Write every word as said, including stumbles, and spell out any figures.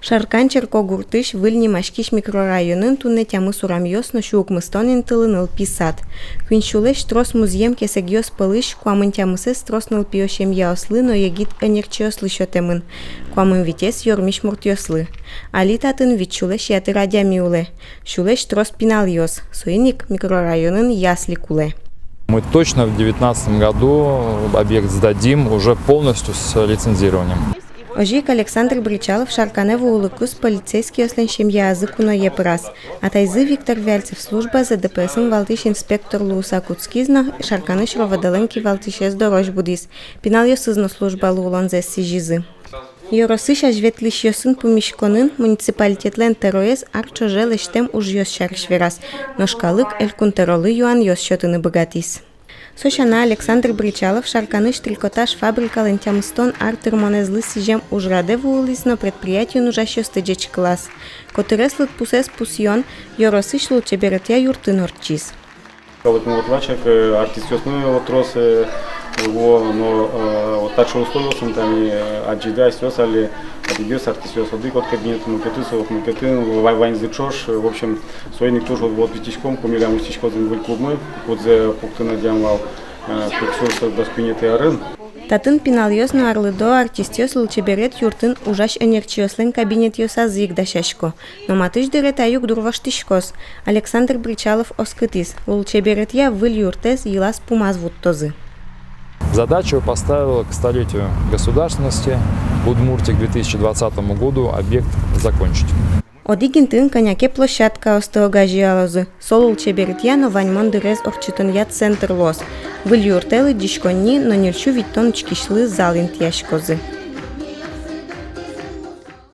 Шаркан черкогуртысь выль нимаськись микрорайонын туннэ тямыс урамъёс но сю укмыстон интылы нылпи сад. Куинь сюлэсь трос музъем кесэгъёс пӧлысь куамын тямысэз трос нылпиё семьяослы но егит ӧнерчиослы сётэмын, куамын витез ёрмись муртъёслы. Али татын вить сюлэсь ятыр адями улэ, сюлэсь трос пиналъёс, соин ик микрорайонын ясли кулэ. Мы точно в девятнадцатом году объект сдадим уже полностью с лицензированием. Озьы ик Александр Бречалов Шарканэ вуылыкуз полицейскийёслэн семьяязы куное пыраз. Атайзы Виктор Вяльцев службазэ ДПС-ын валтӥсь инспектор луыса кутскиз но Шарканысь РОВД-лэн кивалтӥсез дорозь будӥз. Пиналъёсыз но службалы улонзэс сӥзизы. Ёросысь азьветлӥсьёсын пумиськонын муниципалитетлэн тӧроез ар ӵоже лэсьтэм ужъёс сярысь вераз, нош калык Элькун тӧролы юанъёс сётыны быгатӥз. Со сяна Александр Бречалов Шарканысь трикотаж фабрикалэн тямыстон ар тырмонэзлы сӥзем ужрадэ вуылӥз но предприятиын ужасьёсты ӟечкылаз. Котырес лыдпусэз пусъён ёросысь лулчеберетъя юртын ортчиз. Калык но вот лачак, э, артистъёс но вот трос, э, вот, но, э, вот таӵе условиосын тани, э, адӟиды асьсэос али, одӥгез артистъёс одӥг вот кабинетын, мукетыз вот мукетын, ва-, ваньзы ӵош, э, в общем, соин ик туж вот, вот витиськом, ку милям усьтӥськоз ини выль клубмы, кудзэ пуктыны адӟам вал, э, кык сюрс дас куинетӥ арын. Татын пиналъёс но арлыдо артистъёс лулчеберет юртын ужась ӧнерчиослэн кабинетъёсазы ик дасясько. Но матысь дыре та югдур воштӥськоз. Александр Бречалов оскытӥз, лулчеберетъя выль юртэз йылаз-пумаз вуттозы. Задачу поставила к столетию государственности Удмуртии к две тысячи двадцатому году объект закончить. Одӥг интыын кӧня ке площадкаосты огазеялозы. Со лулчеберетъя но ваньмон дырез ортчытонъя центр луоз. Выль юртэ лыдӟиськонни но ньыльсю витьтон учкисьлы зал интыяськозы.